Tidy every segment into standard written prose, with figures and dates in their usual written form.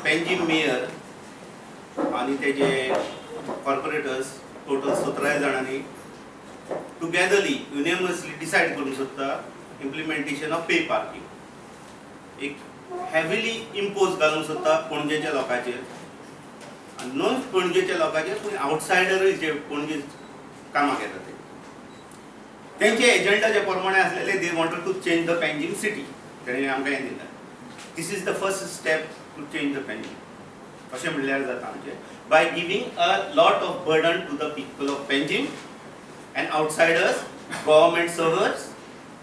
Panjim mayor आनी तेजे corporators total 17 जाणांनी टुगेदरली युनॅनिमसली डिसायड करूंक सोदता इम्प्लिमेंटेशन ऑफ पे पार्किंग. एक हेविली इम्पोज घालूंक सोदता पणजेच्या लोकांचेर आनी न्हय पणजेच्या लोकांचेर, पूण आवटसायडरूय जे पणजे कामाक येता ते. तेंचे एजंडाच्या प्रमाणे आसलेले, they wanted to change the Panjim city. तेणी आमकां हें दिलें, this is the first step to change the Panjim अशें म्हणल्यार जाता आमचें, by giving a lot of burden to the people of Panjim and outsiders, government servants,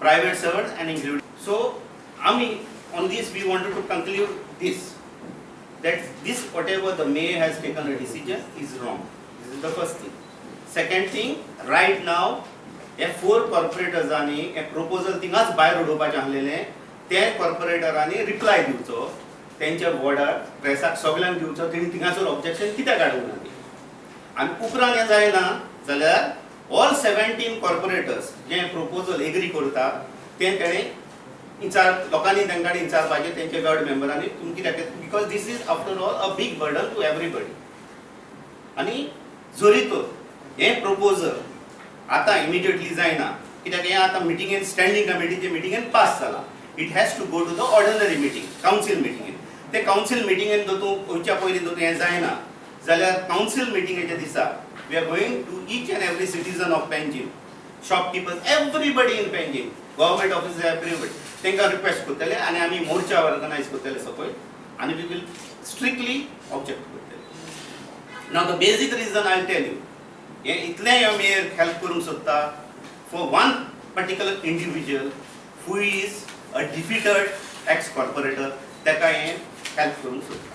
private servants and include. So आमी on this we wanted to conclude this, that this, whatever the mayor has taken a decision, is wrong. This is the first thing. Second thing, right now हे four कॉर्पोरेटर्सांनी हे proposal थिंगाच भायर उडोवपाचें आसलेलें. ते कॉर्पोरेटरांनी reply दिवचो तेंच्या वॉर्डार, प्रेसाक सगल्यांक दिवचो, तेणी थिंगासर ऑब्जेक्शन कित्याक काडूंक ना ती. आनी उपरांत हें जायना जाल्यार ऑल 17 कॉर्पोरेटर्स जे प्रपोजल एग्री करता तें तेणें विचार, लोकांनी तांकां विचारपाचें, तेंच्या वॉर्ड मेंबरांनी, तुमी कित्याक, because this is after all a big burden to everybody. आनी जरी तर हें प्रपोजल आतां इमिजिएटली जायना, कित्याक हें आतां मिटिंगेन, स्टँडींग कमिटीचे मिटिंगेन पास जाला, it has to go to the ordinary meeting, council मिटिंगेन. ते कावन्सील मिटिंगेन जर तूं वयच्या पयलीं जर हें जायना जाल्यार कावन्सील मिटिंगेच्या दिसा we are going to each and every citizen of Panjim, shopkeepers, everybody in Panjim, government officer, everybody, तांकां रिक्वेस्ट करतले आनी आमी मोर्चा ऑर्गनायज करतले सकयल आनी we will strictly object करतले. Now the basic reason I tell you, हें इतलें मेयर हेल्प करूंक सोदता for one particular individual who is a defeated ex corporator, ताका हें हेल्प करूंक सोदता.